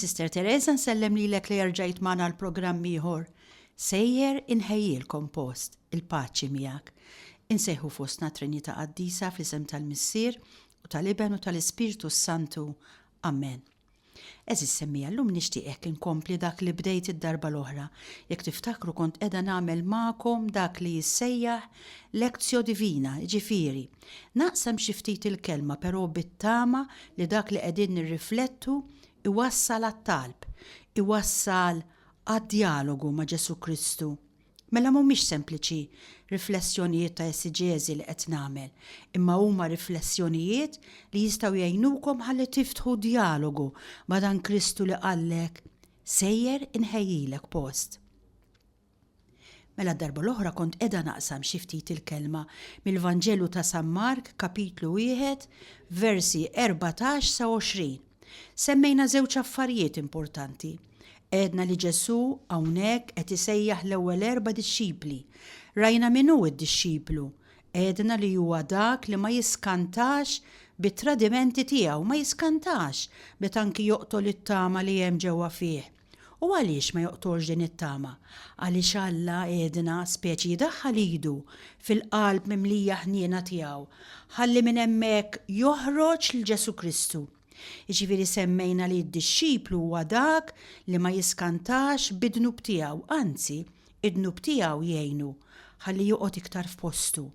Sister Teresa nsellem lilek li erġajt magħna għal programm ieħor. Sejjer inħejjilkom post, il-paċi miegħek. Insejħu fostna Trinità Qaddisa fl-isem tal-Missier u tal-Iben u tal-Ispirtu s-Santu. Amen. Għeżież semmiegħa llum nixtieqek inkompli dak li bdejt id-darba l-oħra. Jekk tiftakru kont qiegħda nagħmel magħkom dak li jissejjaħ lectio divina, jiġifieri, naqsam xi ftit il-kelma però bit-tama li dak li qegħdin nirriflettu iwassal għat-talb, iwassal għad-djalogu ma' Ġesù Kristu. Mela mhumiex sempliċi riflessjonijiet ta' esiġeżi li qed nagħmel, imma huma riflessjonijiet li jistgħu jgħinukom ħalli tiftħu djalogu ma' dan Kristu li qallek, Sejjer inħejjilek post. Mela d-darba l-oħra kont qiegħda naqsam xi ftit il-kelma mill-Vanġelu ta' San Mark kapitlu wieħed versi 14 sa 20. Semmejna żewġ affarijiet importanti. Għedna li Ġesù hawnhekk qed isejjaħ l-ewwel erba' dixxipli. Rajna min hu d-dixxiplu. Għedna li huwa dak li ma jiskantax bit-tradimenti tiegħu, ma jiskantax meta anki joqtol it-tama li hemm ġewwa fih. U għaliex ma joqtolx din it-tama? Għaliex Alla, għedna, speċi jdaħħal idu fil-qalb mimlija ħniena tiegħu, ħalli minn hemmhekk joħroġ lil Ġesù Kristu. Jiġifieri semmejna li d-dixxiplu huwa dak li ma jiskantax bid-dnub tiegħu, anzi, id-dnub tiegħu jgħinu ħalli joqgħod iktar f'postu,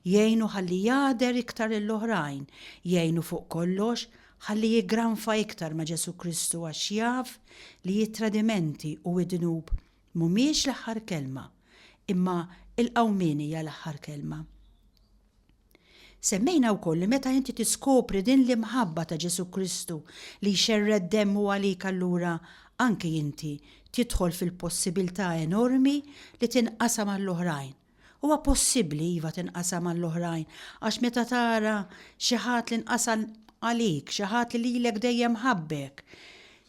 jgħinu ħalli jagħder iktar lill-oħrajn, jgħinu fuq kollox ħalli jiggranfa iktar ma' Ġesù Kristu għax jaf li t-tradimenti u d-dnub mhumiex l-aħħar kelma, imma l-qawmien hija l-aħħar kelma. Semmejna wkoll li meta inti tiskopri din l-imħabba ta' Ġesù Kristu li jxerred demmu għalik allura anki inti tidħol fil-possibiltà enormi li tinqasam għall-oħrajn. Huwa possibbli iva tinqasam għall-oħrajn għax meta tara xi ħadd li nqasam għalik, xi ħadd li lilek dejjem ħabbek,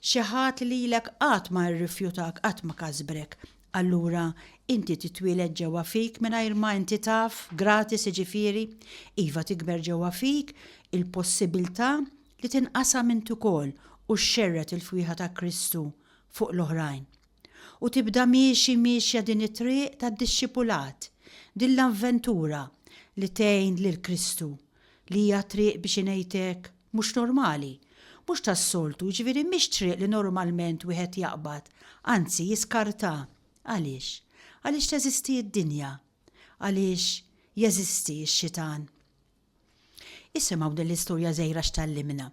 xi ħadd li lilek qatt ma rrifjutak, qatt ma kasbrek, Allura inti titwieled ġewwa fik mingħajr ma inti taf, gratis jiġifieri, iva tikber ġewwa fik il-possibiltà li tinqasam int ukoll u xxerred il-fwieħa ta' Kristu fuq l-oħrajn. U tibda miexi miexja din it-triq tad-dixxipulat, din l-avventura li tgħin lil Kristu, li hija triq biex ingħid hekk mhux normali, mhux tas-soltu, jiġifieri mhix triq li normalment wieħed jaqbad, anzi jiskartha. Għaliex? Għaliex teżisti d-dinja. Għaliex jeżisti x-xitan. Isimgħu din l-istorja żgħira x'tgħallimna.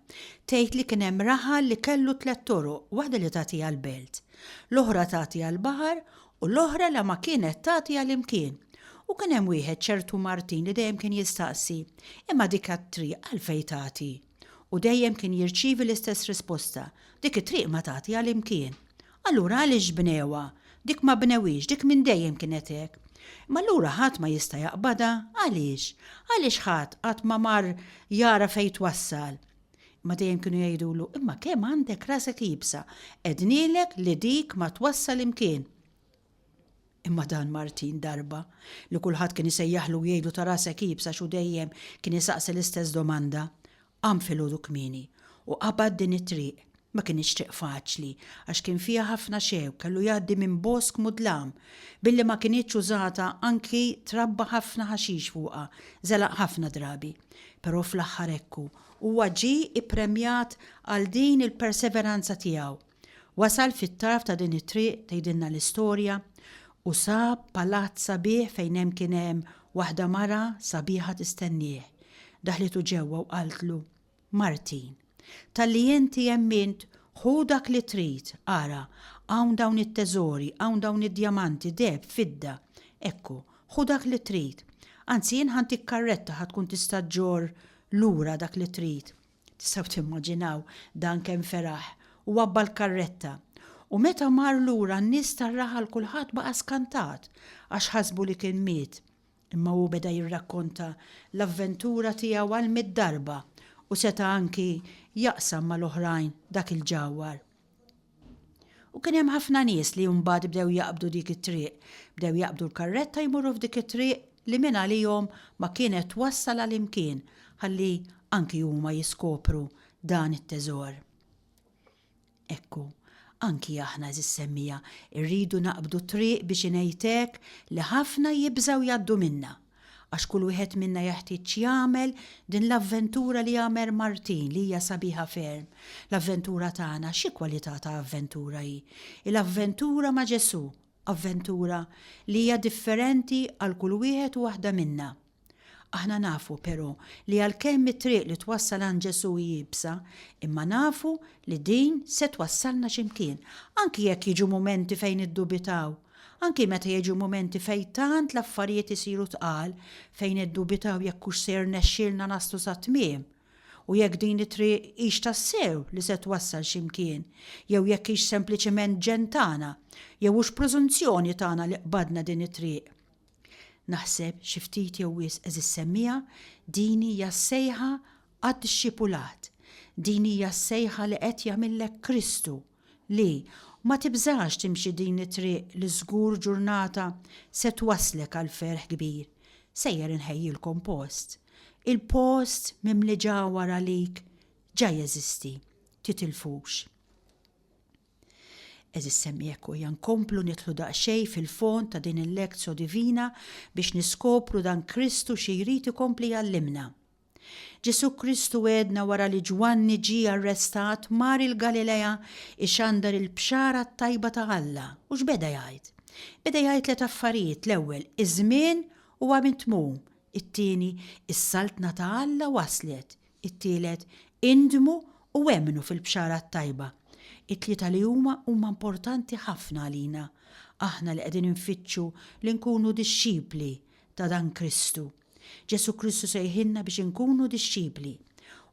Tgħid li kien hemm raħal li kellu tlett toroq, waħda li tagħti għall-belt, l-oħra tagħti għall-baħar u l-oħra la ma kienet tagħti għal imkien. U kien hemm wieħed ċertu Martin li dejjem kien jistaqsi, Imma dik it-triq għalfejn tagħti? U dejjem kien jirċievi l-istess risposta, Dik it-triq ma tagħti għal imkien. Allura għaliex bnewha? Dik ma bnewhiex, dik minn dejjem kienet hekk. Imma allura ħadd ma jista' jaqbadha? Għaliex? Għaliex ħadd qatt ma mar jara fejn twassal? Imma dejjem kienu jgħidulu, Imma kemm għandek rasek iebsa, għednielek li dik ma twassal imkien. Imma dan Martin darba, li kulħadd kien isejjaħlu u jgħidlu ta' rasek iebsa għax hu dejjem kien isaqsi l-istess domanda, qam filgħodu kmieni u qabad din it-triq. Ma kinitx triq faċli għax kien fiha ħafna xewk, kellu jgħaddi minn bosk mudlam. Billi ma kinitx użata anki trabba ħafna ħaxix fuqha, żelaq ħafna drabi. Però fl-aħħar ekku, huwa ġie ippremjat għal din il-perseveranza tiegħu. Wasal fit-tarf ta' din it-triq, tgħidilna l-istorja, u sab palazz sabiħ fejn hemm kien hemm waħda mara sabiħa tistennieh. Daħlitu ġewwa u qaltlu, Martin, talli inti emmint, ħu dak li trid, ara, hawn dawn it-teżori, hawn dawn id-djamanti, deheb, fidda. Ekku, ħu dak li trid. Anzi, jien ħa ntik karretta ħa tkun tista' ġġorr lura dak li trid. Tistgħu timmaġinaw dan kemm feraħ u għabba l-karretta. U meta mar lura n-nies tar-raħal kulħadd baqa' skantat għax ħasbu li kien miet. Imma hu beda jirrakkonta l-avventura tiegħu għal mitt darba u seta' anki jaqsam mal-oħrajn dak il-ġawhar. U kien hemm ħafna nies li mbagħad bdew jaqbdu dik it-triq, bdew jaqbdu l-karretta jmorru f'dik it-triq li minn għalihom ma kienet twassal għal imkien ħalli anki huma jiskopru dan it-teżor. Ekku. Anki aħna, għeżież semmiegħa, irridu naqbdu triq biex ingħid hekk li ħafna jibżgħu jgħaddu minnha. Għax kull wieħed minna jeħtieġ jagħmel din l-avventura li għamel Martin li hija sabiħa ferm. L-avventura tagħna xi kwalità ta' avventura hi? Hi l-avventura ma' Ġesù, avventura li hija differenti għal kull wieħed u waħda minna. Aħna nafu, però, li għalkemm it-triq li twassal għand Ġesù hi iebsa, imma nafu li din se twassalna xi mkien, anki jekk jiġu mumenti fejn niddubitaw, anki meta jiġu mumenti fejn tant l-affarijiet isiru tqal fejn niddubitaw jekk hux se jirnexxielna naslu sat-tmiem, u jekk din it-triq hix tassew li se twassal xi mkien, jew jekk hix sempliċement ġenn tagħna, jew hux prużunzjoni tagħna li qbadna din it-triq. Naħseb, xi ftit jew wisq għeżież semmiegħa, din hija s-sejħa għad-dixxipulat. Din hija s-sejħa li qed jagħmillek Kristu, li, ma tibżax timxi din it-triq li żgur ġurnata se twasslek għal ferħ kbir. Sejjer inħejjilkom post. Il-post mimli ġawhar għalik ġa jeżisti. Titilfux. Għeżież semmiegħek u ejja nkomplu nidħlu daqsxejn fil-fond ta' din il-Lectio Divina biex niskopru dan Kristu xi jrid ikompli jgħallimna. Ġesù Kristu għedna wara li Ġwanni ġie arrestat mar il-Galilea ixandar il-bxara t-tajba ta' Alla u x'beda jgħid? Beda jgħid tliet affarijiet, l-ewwel, iż-żmien huwa mitmum, it-tieni, is-saltna ta' Alla waslet, It-tielet, indmu u emmnu fil-Bxara t-Tajba. It-tlieta li huma huma importanti ħafna għalina, aħna li qegħdin infittxu li nkunu dixxipli ta' dan Kristu. Ġesù Kristu sejħilna biex inkunu dixxipli.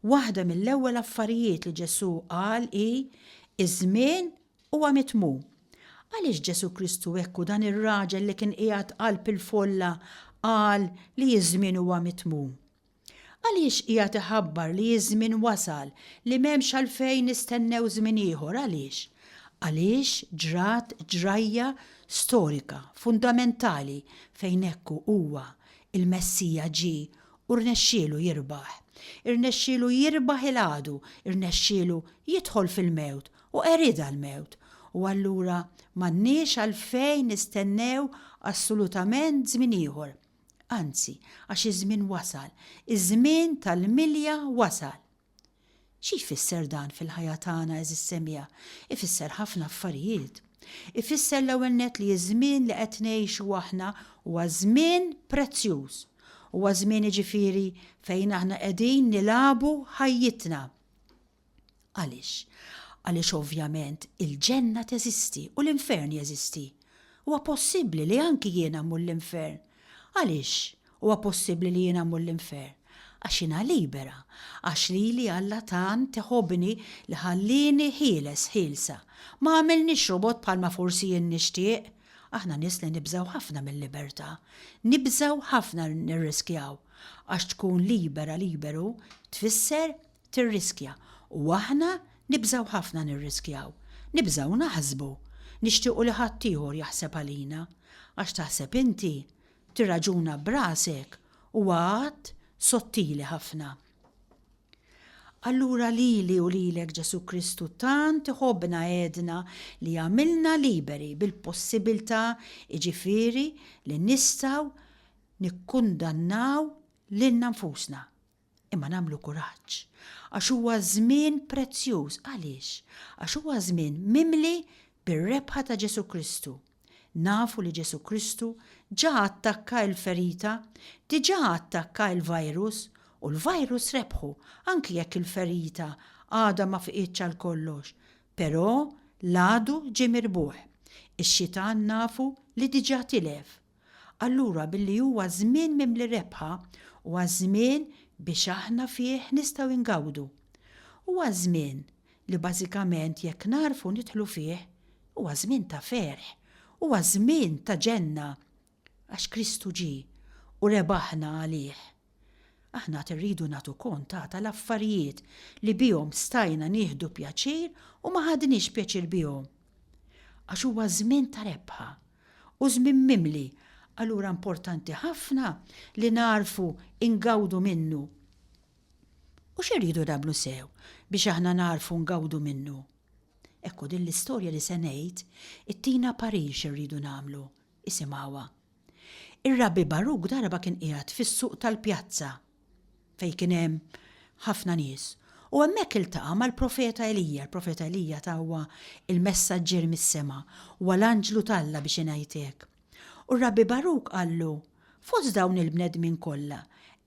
Waħda mill-ewwel affarijiet li Ġesù qal hi, Iż-żmien huwa mitmum. Għaliex Ġesù Kristu hekk u dan ir-raġel li kien qiegħed qalb il-folla qal li ż-żmien huwa mitmum? Għaliex qiegħed iħabbar li ż-żmien wasal, li m'hemmx għalfejn nistennew żmien ieħor, għaliex? Għaliex ġrat ġrajja storika fundamentali fejn hekk hu huwa, il-Messija ġie u rnexxielu jirbaħ. Irnexxielu jirbaħ il-għadu, irnexxielu jidħol fil-mewt u qeridha l-mewt. U allura m'għandniex għalfejn nistennew assolutament żmien ieħor. Anzi, għax iż-żmien wasal, iż-żmien tal-milja wasal. Xi jfisser dan fil-ħajja tagħna għeżież semmiegħa? Ifisser ħafna affarijiet. Ifisser l-ewwel nett li ż-żmien li qed ngħixu aħna huwa żmien prezzjuż. Huwa żmien jiġifieri fejn aħna qegħdin nilagħbu ħajjitna. Għaliex? Għaliex ovvjament il-ġenna teżisti u l-infern jeżisti. Huwa possibbli li anki jiena mmur l-infern. Għaliex huwa possibbli li jiena mmur l-infern? Għax jiena libera, għax lili Alla tant iħobbni li ħallieni ħieles, ħielsa. Ma għamilnix robot bħalma forsi jien nixtieq. Aħna nies li nibżgħu ħafna mil-libertà. Nibżgħu ħafna nirriskjaw. Għax tkun libera, liberu, tfisser tirriskja u aħna nibżgħu ħafna nirriskjaw. Nibżgħu naħsbu. Nixtiequ li ħaddieħor jaħseb għalina. Għax taħseb inti, tirraġuna b'rasek huwa att sottili ħafna. Allura lili u lilek Ġesù Kristu tant iħobbna għedna li għamilna liberi bil-possibiltà jiġifieri li nistgħu nikkundannaw lilna nfusna. Imma nagħmlu kuraġġ, għax huwa żmien prezzjuż. Għaliex? Għax huwa żmien mimli bir-rebħa ta' Ġesù Kristu. Nafu li Ġesù Kristu ġa attakka l-ferita, diġà attakka l-virus, u l-virus rebħu, anki jekk il-ferita għadha ma fiqitx għal kollox. Però l-għadu ġie mirbuħ. Ix-xitan nafu li diġà tilef. Allura billi huwa żmien mimli rebħa, huwa żmien biex aħna fih nistgħu ingawdu. Huwa żmien li bażikament jekk nagħrfu nidħlu fih, huwa żmien ta' ferħ, huwa żmien ta' ġenna, għax Kristu ġie u rebaħna għalih. Aħna għad irridu nagħtu kont ta' tal-affarijiet li bihom stajna nieħdu pjaċir u ma ħadniex pjaċir bihom. Għax huwa żmien ta' rebħa u żmien mimli, allura importanti ħafna li nagħrfu ingawdu minnu. U x'irridu nagħmlu sew biex aħna nagħrfu ngawdu minnu? Ekku din l-istorja li se ngħid ittina parir xi rridu nagħmlu. Isimgħuha. Ir-Rabbi Baruk darba kien qiegħed fis-suq tal-pjazza fejn kien hemm ħafna nies u hemmhekk iltaqa' mal-profeta Elija. Il-profeta Elija ta' huwa l-messaġġier mis-sema, huwa l-anġlu t'Alla biex ingħid hekk. U r-Rabbi Baruk qallu, Fost dawn il-bnedmin kollha,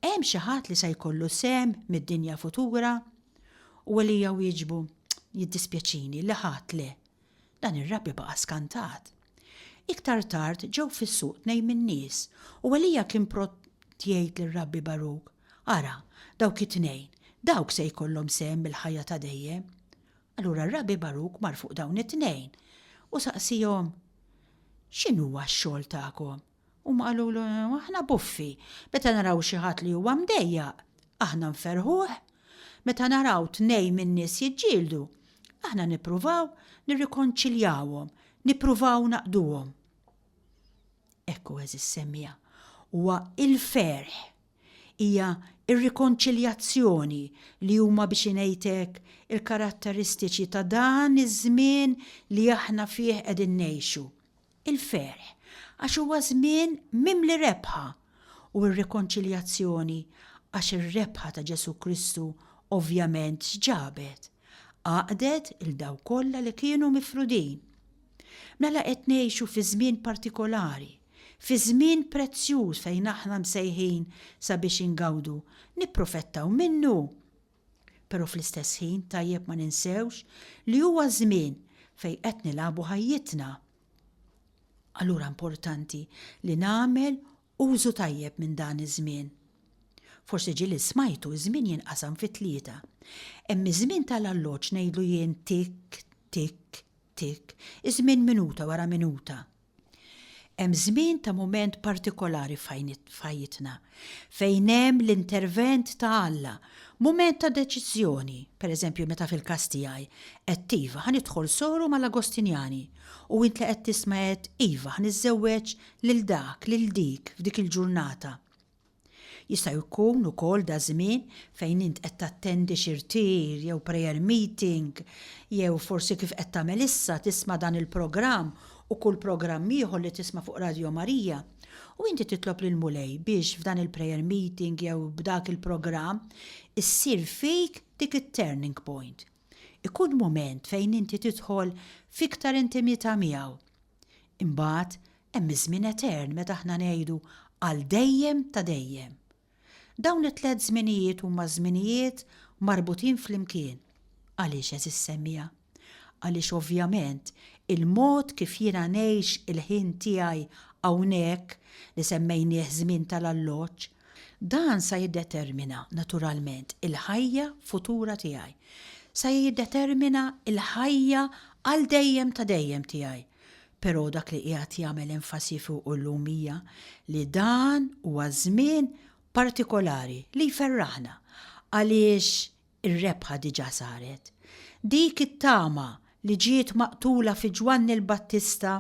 hemm xi ħadd li se jkollu sehem mid-dinja futura? U Elija wieġbu, Jiddispjaċini li ħadd le. Dan ir-rabbi baqa' skantat. Iktar tard ġew fis-suq tnejn min-nies, u Elija kien pront jgħid lir-rabbi Baruk, Ara, dawk it-tnejn, dawk se jkollhom sehem mill-ħajja ta' dejjem. Allura r-rabbi Baruk mar fuq dawn it-tnejn u saqsiehom, X'inhuwa x-xogħol tagħkom? Huma qalulu, Aħna buffi. Meta naraw xi ħadd li huwa mdejjaq, aħna nferrħuh. Meta naraw tnejn min-nies jiġġieldu, aħna nippruvaw nirrikonċiljawhom, nippruvaw naqduhom. Hekk hu għeżież semmiegħa, huwa l-ferħ, hija r-rikonċiljazzjoni li huma biex ingħid hekk il-karatteristiċi ta' dan iż-żmien li aħna fih qegħdin ngħixu. Il-ferħ, għax huwa żmien mimli rebħa, u r-rikonċiljazzjoni, għax ir-rebħa ta' Ġesù Kristu ovvjament x'ġabet? Għaqqdet 'il dawk kollha li kienu mifrudin. Mela qed ngħixu fi żmien partikolari, fi żmien prezzjuż fejn aħna msejħin sabiex ingawdu, nipprofettaw minnu. Però fl-istess ħin tajjeb ma ninsewx li huwa żmien fejn qed nilagħbu ħajjitna. Allura importanti li nagħmel użu tajjeb minn dan iż-żmien. Forsi ġieli smajtu ż-żmien jinqasam fi tlieta. Hemm iż-żmien tal-alloġġ ngħidlu jien tikk, tikk, tikk, iż-żmien minuta wara minuta. Hemm żmien ta' mument partikolari f'ħajjitna, fejn hemm l-intervent ta' Alla, mument ta' deċiżjoni, per eżempju meta fil-każ tiegħi għedt iva ħa nidħol soru mal-Agostinjani u int li qed tisma' għedt iva ħa niżżewweġ lil dak, lil dik f'dik il-ġurnata. Jista' jkun ukoll daż-żmien fejn int qed tattendi xi rtir jew prayer meeting jew forsi kif qed tagħmel issa tisma' dan il-programm u kull programm ieħor li tisma' fuq Radio Maria u inti titlob lill-Mulej biex f'dan il-prayer meeting jew b'dak il-programm issir fik dik it-turning point. Ikun mument fejn inti tidħol f'iktar intimità miegħu. Imbagħad hemm iż-żmien etern meta aħna ngħidu għal dejjem ta' dejjem. Dawn it-tlett żminijiet huma żminijiet marbutin flimkien. Għaliex għeżież semmiegħa? Għaliex ovvjament il-mod kif jiena ngħix il-ħin tiegħi hawnhekk, li semmejnieh żmien tal-alloġġ, dan sa jiddetermina naturalment il-ħajja futura tiegħi. Sa jiddetermina l-ħajja għal dejjem ta' dejjem tiegħi. Però dak li qiegħed jagħmel enfasi fuqu llum hija li dan huwa żmien partikolari li jferraħna għaliex ir-rebħa diġà saret. Dik it-tama li ġiet maqtula fi Ġwanni l-Battista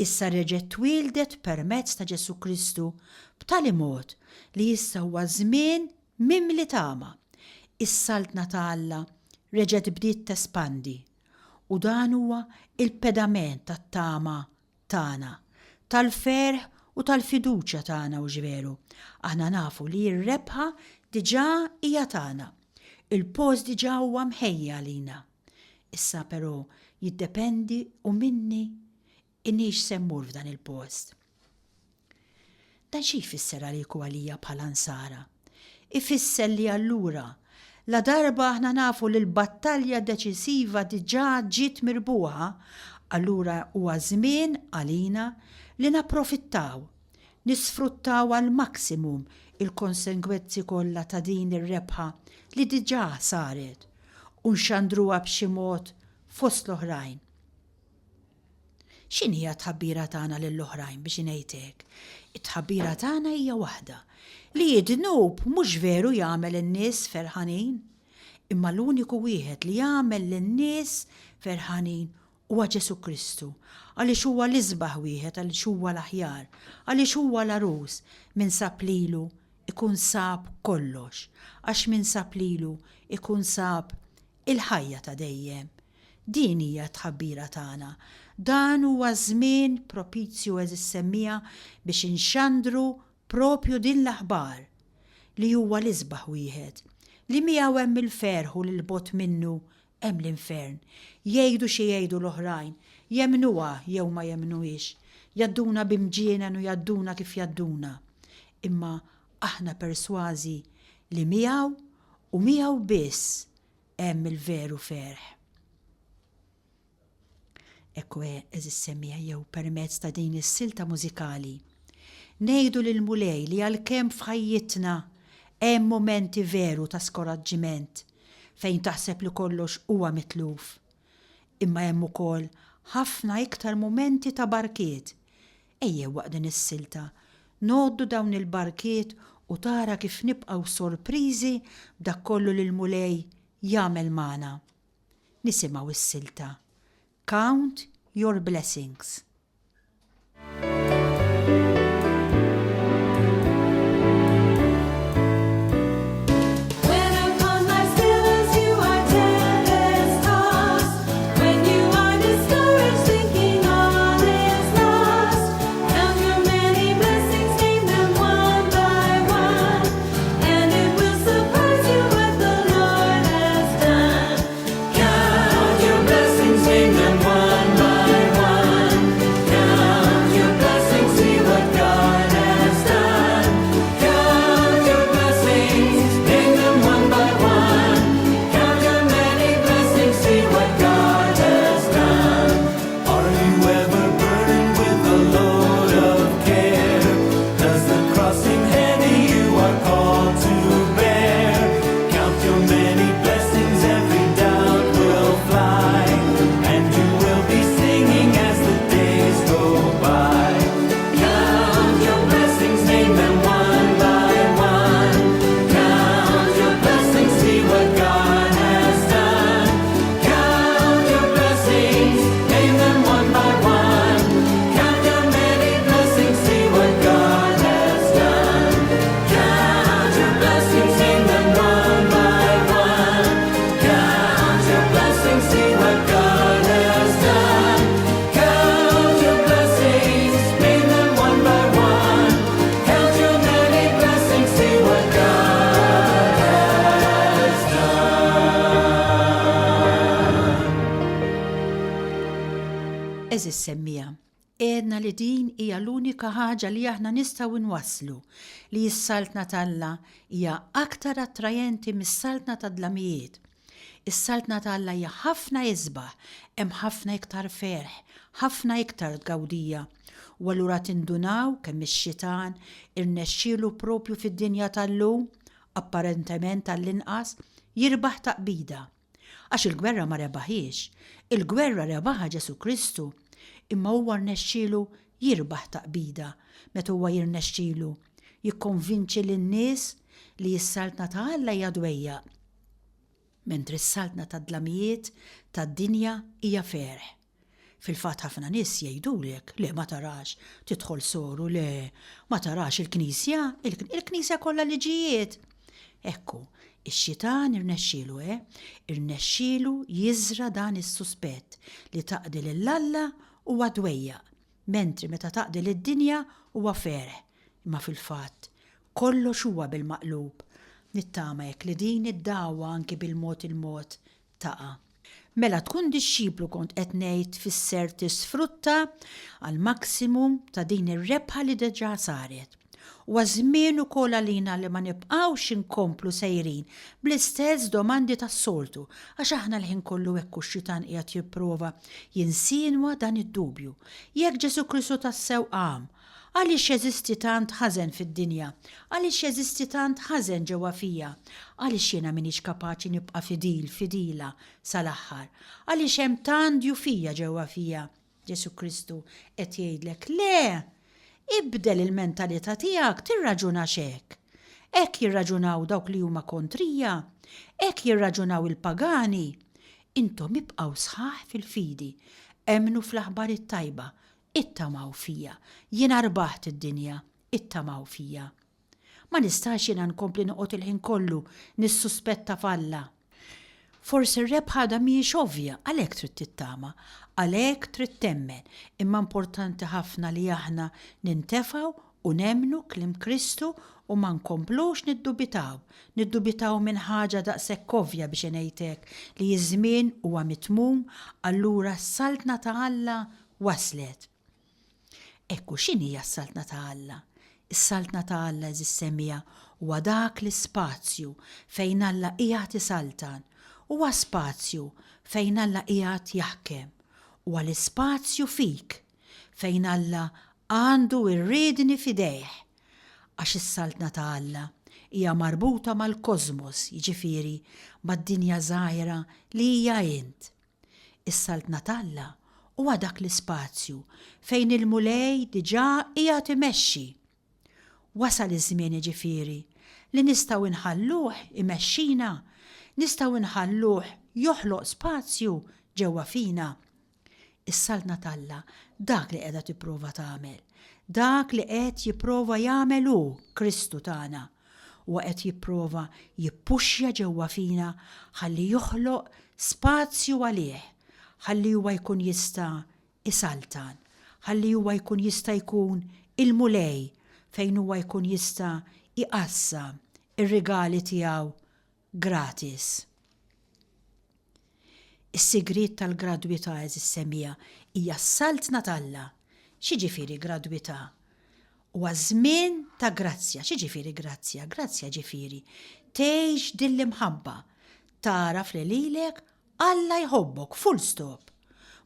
issa reġgħet twieldet permezz ta' Ġesù Kristu b'tali mod li issa huwa żmien mimli tama. Is-Saltna ta' Alla reġgħet bdiet tespandi U dan huwa l-pedament tat-tama tagħna, tal-ferħ u tal-fiduċja tagħna hux veru? Aħna nafu li r-rebħa diġà hija tagħna. Il-post diġà huwa mħejji għalina. Issa però jiddependi u minni Iniex se mmur f'dan il-post. Dan xi jfisser għalik u għalija bħala Nsara? Ifisser li allura, ladarba aħna nafu li l-battalja deċisiva diġà ġiet mirbuħa, allura huwa żmien għalina li napprofittaw, nisfruttaw għall-maksimum il-konsegwenzi kollha ta' din ir-rebħa li diġà saret u nxandruha b'xi mod fost l-oħrajn. X'inhija t-tħabbira tagħna lill-oħrajn biex ingħid hekk? It-tħabbira tagħna hija waħda, li d-dnub mhux veru jagħmel in-nies ferħanin, imma l-uniku wieħed li jagħmel lin-nies ferħanin huwa Ġesù Kristu, għaliex huwa l-isbaħ wieħed, għaliex huwa l-aħjar, għaliex huwa l-għarus, min sab lilu ikun sab kollox, għax min sab lilu ikun sab il-ħajja ta' dejjem. Din hija t-tħabbira tagħna. Dan huwa żmien propizju għeżież semmiegħa biex inxandru propju din l-aħbar, li huwa l-isbaħ wieħed, li miegħu hemm il-ferħ u li 'l bogħod minnu hemm l-infern. Jgħidu xi jgħidu l-oħrajn, jemmnuha jew ma jemmnuhiex, jgħadduna bi mġienen u jgħadduna kif jgħadduna. Imma aħna persważi li miegħu u miegħu biss hemm il-veru ferħ. Ekku għeżież semmiegħa jew permezz ta' din is-silta mużikali, ngħidu lill-Mulej li għalkemm f'ħajjitna hemm mumenti veru ta' skoraġġiment fejn taħseb li kollox huwa mitluf, imma hemm ukoll ħafna iktar mumenti ta' barkiet. Ejjew waqt din is-silta ngħoddu dawn il-barkiet u tara kif nibqgħu sorpriżi b'dak kollu li l-Mulej jagħmel magħna. Nisimgħu s-silta Count Your Blessings. Għeżież semmiegħa, għedna li din hija l-unika ħaġa li aħna nistgħu nwasslu, li s-Saltna t'Alla hija aktar attrajenti mis-saltna tad-dlamijiet. Is-Saltna ta' Alla hija ħafna isbaħ, hemm ħafna iktar ferħ, ħafna iktar tgawdija. U allura tindunaw kemm ix-xitan irnexxielu proprju fid-dinja tal-lum, apparentement għall-inqas, jirbaħ taqbida. Għax il-gwerra ma rebaħhiex, il-gwerra rebaħha Ġesù Kristu, imma huwa rnexxielu jirbaħ taqbida meta huwa jirnexxilu jikkonvinċi lin-nies li s-Saltna ta' Alla hija dwejjaq. Mentri s-saltna tad-dlamijiet tad-dinja hija ferħ. Fil-fatt ħafna nies jgħidulek, le ma tarax, tidħol soru, le, ma tarax il-knisja, il-knisja kollha liġijiet. Ekku, ix-xitan irnexxielu, eh, irnexxielu jiżra' dan is-suspett li taqdi lil Alla huwa dwejjaq, mentri meta taqdi lid-dinja huwa ferħ. Imma fil-fatt, Kollox huwa bil-maqlub. Nittama hekk li din id-dagħwa anki bil-mod il-mod taqa'. Mela tkun dixxiplu kont qed ngħid tfisser tisfrutta għall-maximum ta' din ir-rebħa li diġà saret. Huwa żmien ukoll għalina li ma nibqgħux inkomplu sejrin bl-istess domandi tas-soltu għax aħna l-ħin kollu hekk u x-xitan qiegħed jipprova jinsinwa dan id-dubju. Jekk Ġesù Kristu tassew qam, Għaliex jeżisti tant ħażen fid-dinja? Għaliex jeżisti tant ħażen ġewwa fija? Għaliex jiena m'iniex kapaċi nibqa' fidil, fidila, sal-aħħar? Għaliex hemm tant djufija ġewwa fija? Ġesù Kristu qed jgħidlek, Le! Ibdel il-mentalità tiegħek, tirraġunax hekk. Hekk jirraġunaw dawk li huma kontrija, hekk jirraġunaw il-pagani. Intom ibqgħu sħaħ fil-fidi, emmnu fl-aħbar it-tajba, Ittamaw fija. Jiena rbaħt id-dinja. Ittamaw fija. Ma nistax jiena nkompli noqgħod il-ħin kollu nissuspetta f'Alla. Forsi r-rebħa għadha mhijiex ovvja, għalhekk trid tittama, għalhekk trid temmen, imma importanti ħafna li aħna nintefgħu u nemmnu kliem Kristu u ma nkomplux niddubitaw, niddubitaw minn ħaġa daqshekk ovvja biex ingħid hekk li ż-żmien huwa mitmum allura s-Saltna ta' Alla waslet. Ekku x'inhija s-Saltna ta' Alla? Is-Saltna ta' Alla għeżież semmiegħa huwa dak l-ispazju fejn Alla qiegħed isaltan. Huwa spazju fejn Alla qiegħed jaħkem. Huwa l-ispazju fik fejn Alla għandu r-riedni f'idejh. Għax is-Saltna ta' Alla hija marbuta mal-kosmos, jiġifieri mad-dinja żgħira li hija int. Is-Saltna t'Alla huwa dak l-ispazju fejn il-Mulej diġà qiegħed imexxi. Wasal iż-żmien jiġifieri li nistgħu nħalluh imexxina, nistgħu nħalluh joħloq spazju ġewwa fina. Is-Saltna t'Alla dak li qiegħda tipprova tagħmel. Dak li qed jipprova jagħmel hu, Kristu tagħna. Huwa qed jipprova jippuxxja ġewwa fina ħalli joħloq spazju għalih, ħalli huwa jkun jista' jsaltan, ħalli huwa jkun jista' jkun il-Mulej fejn huwa jkun jista' jqassam ir-rigali tiegħu gratis. Is-sigriet tal-gradwità, għeżież semmiegħa, hija s-Saltna t'Alla. X'jiġifieri gradwità? Huwa żmien ta' grazzja. X'jiġifieri grazzja? Grazzja ġifieri tgħix din l-imħabba. Tagħraf li lilek Alla jħobbok, full stop.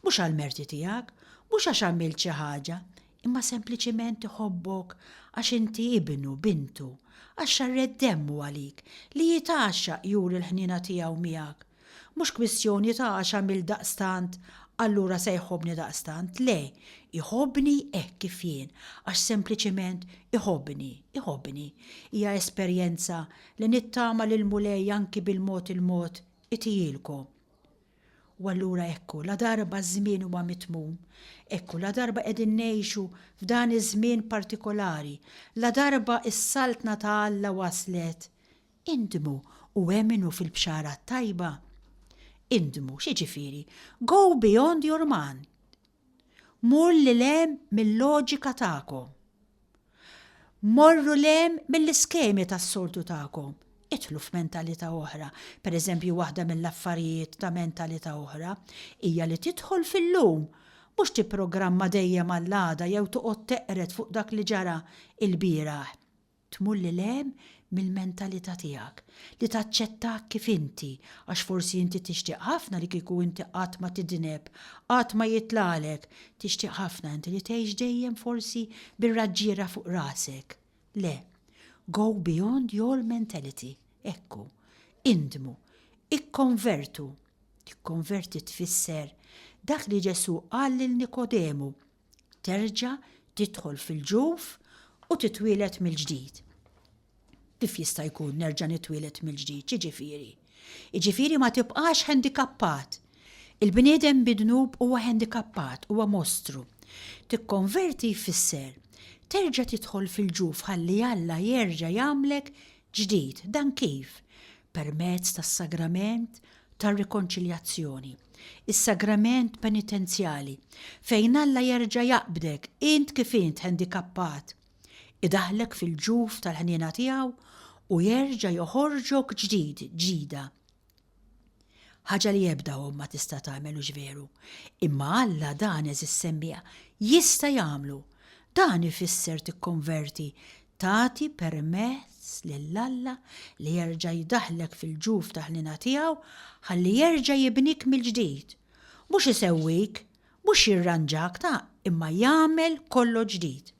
Mhux għall-merti tiegħek, mhux għax għamilt xi ħaġa, imma sempliċiment iħobbok għax inti ibnu, bintu, għax xarred demmu għalik, li jitgħaxxaq juri l-ħniena tiegħu miegħek. Mhux kwistjoni ta' għax għamilt daqstant allura se jħobbni daqstant, le, iħobbni hekk kif jien, għax sempliċiment iħobbni, iħobbni. Hija esperjenza li nittama li l-Mulej anki bil-mod il-mod itihielkom. U allura ekku, ladarba ż-żmien huwa mitmum, ekku, ladarba qegħdin ngħixu f'dan iż-żmien partikolari, ladarba s-Saltna ta' Alla waslet, indmu u emmnu fil-Bxara t-Tajba. Indmu, x'jiġifieri? Go beyond your mind. Mur lil hemm mil-loġika tagħkom. Morru 'l hemm mill-iskemi tas-soltu tagħkom. Idħlu f'mentalità oħra. Per eżempju, waħda mill-affarijiet ta' mentalità oħra hija li tidħol fil-lum, mhux tipprogramma dejjem għall-għada jew toqgħod teqred fuq dak li ġara lbieraħ. Tmur lil hemm mill-mentalità tiegħek, li taċċettak kif inti, għax forsi inti tixtieq ħafna li kieku inti qatt ma tidneb, qatt ma jitlagħlek, tixtieq ħafna inti li tgħix dejjem forsi bir-raġġiera fuq rasek. Le. Go beyond your mentality. Hekk hu. Indmu. Ikkonvertu. Tikkonverti tfisser dak li Ġesù qal lil Nikodemu, Terġa' tidħol fil-ġuf u titwieled mill-ġdid. Kif jista' jkun nerġa' nitwieled mill-ġdid? X'jiġifieri? Jiġifieri ma tibqax ħendikappat. Il-bniedem bid-dnub huwa ħendikappat, huwa mostru. Tikkonverti jfisser terġa' tidħol fil-ġuf ħalli Alla jerġa' jagħmlek ġdid. Dan kif? Permezz tas-sagrament tar-rikonċiljazzjoni, is-sagrament penitenzjali, fejn Alla jerġa' jaqbdek int kif int ħendikappat, idaħħlek fil-ġuf tal-ħniena tiegħu u jerġa' joħorġok ġdid, ġdida. Ħaġa li ebda omm ma tista' tagħmel hux veru? Imma Alla dan għeżież semmiegħa jista' jagħmlu. Dan ifisser tikkonverti, tagħti permess lil Alla li jerġa' jdaħħlek fil-ġuf ta' ħniena tiegħu ħalli jerġa' jibnik mill-ġdid. Mhux isewwik, mhux jirranġak ta' imma jagħmel kollox ġdid.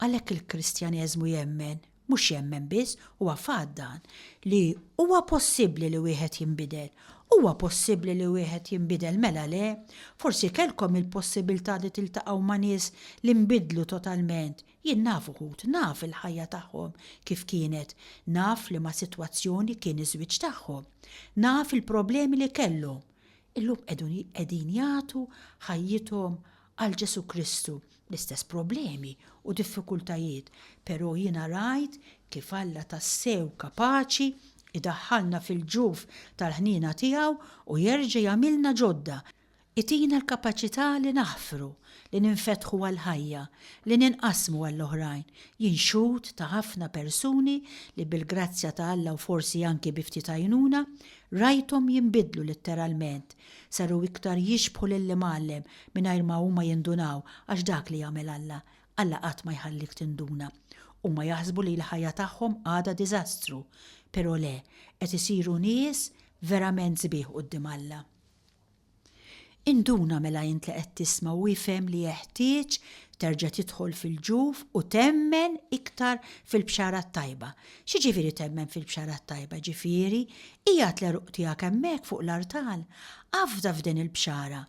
Għalhekk il-Kristjaneżmu jemmen, mhux jemmen biss, huwa fatt dan, li huwa possibbli li wieħed jinbidel. Huwa possibbli li wieħed jinbidel, mela le? Forsi kellkom il-possibiltà li tiltaqgħu ma' nies li nbidlu totalment. Jien naf uħud, naf il-ħajja tagħhom kif kienet, naf liema sitwazzjoni kien iż-żwieġ tagħhom, naf il-problemi li kellhom. Illum qegħdin jagħtu ħajjithom għal Ġesù Kristu, l-istess problemi u diffikultajiet, però jiena rajt kif Alla tassew kapaċi Idaħħalna fil-ġuf tal-ħniena tiegħu u jerġa' jagħmilna ġodda. Itina l-kapaċità li naħfru, li ninfetħu għall-ħajja, li ninqasmu għall-oħrajn. Jien xhud ta' ħafna persuni li bil-grazzja ta' Alla u forsi anki bi ftit għajnuna, rajthom jinbidlu litteralment, saru iktar jixbħu lill-Imgħallem mingħajr ma huma jindunaw għax dak li jagħmel Alla. Alla qatt ma jħallik tinduna. Huma jaħsbu li l-ħajja tagħhom għadha diżastru, però le, qed isiru nies verament sbieħ quddiem Alla. Induna mela int li qed tisma' u ifhem li jeħtieġ terġa' tidħol fil-ġuf u temmen iktar fil-Bxara t-Tajba. X'jiġifieri temmen fil-Bxara t-Tajba? Ġifieri, qiegħed l-għeruq tiegħek hemmhekk fuq l-artal. Afda f'din il-Bxara.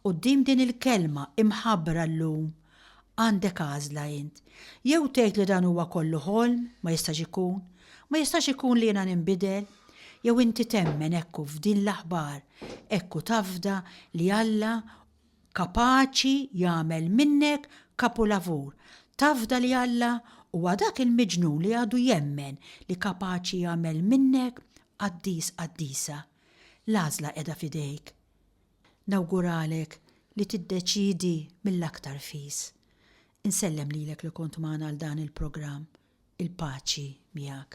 Quddiem din il-Kelma imħabbra llum, Għandek għażla int. Jew tgħid li dan huwa kollu ħolm, ma jistax ikun, ma jistax ikun li jiena ninbidel, jew inti temmen ekku f'din l-aħbar, ekku tafda li Alla kapaċi jagħmel minnek kapulavur, tafda li Alla huwa dak il-miġnun li għadu jemmen li kapaċi jagħmel minnek qaddis qaddisa. L-għażla qiegħda f'idejk. Nawguralek li tiddeċiedi mill-aktar fis. Insellem lilek li kont magħna għal dan il-programm. Il-paċi miegħek.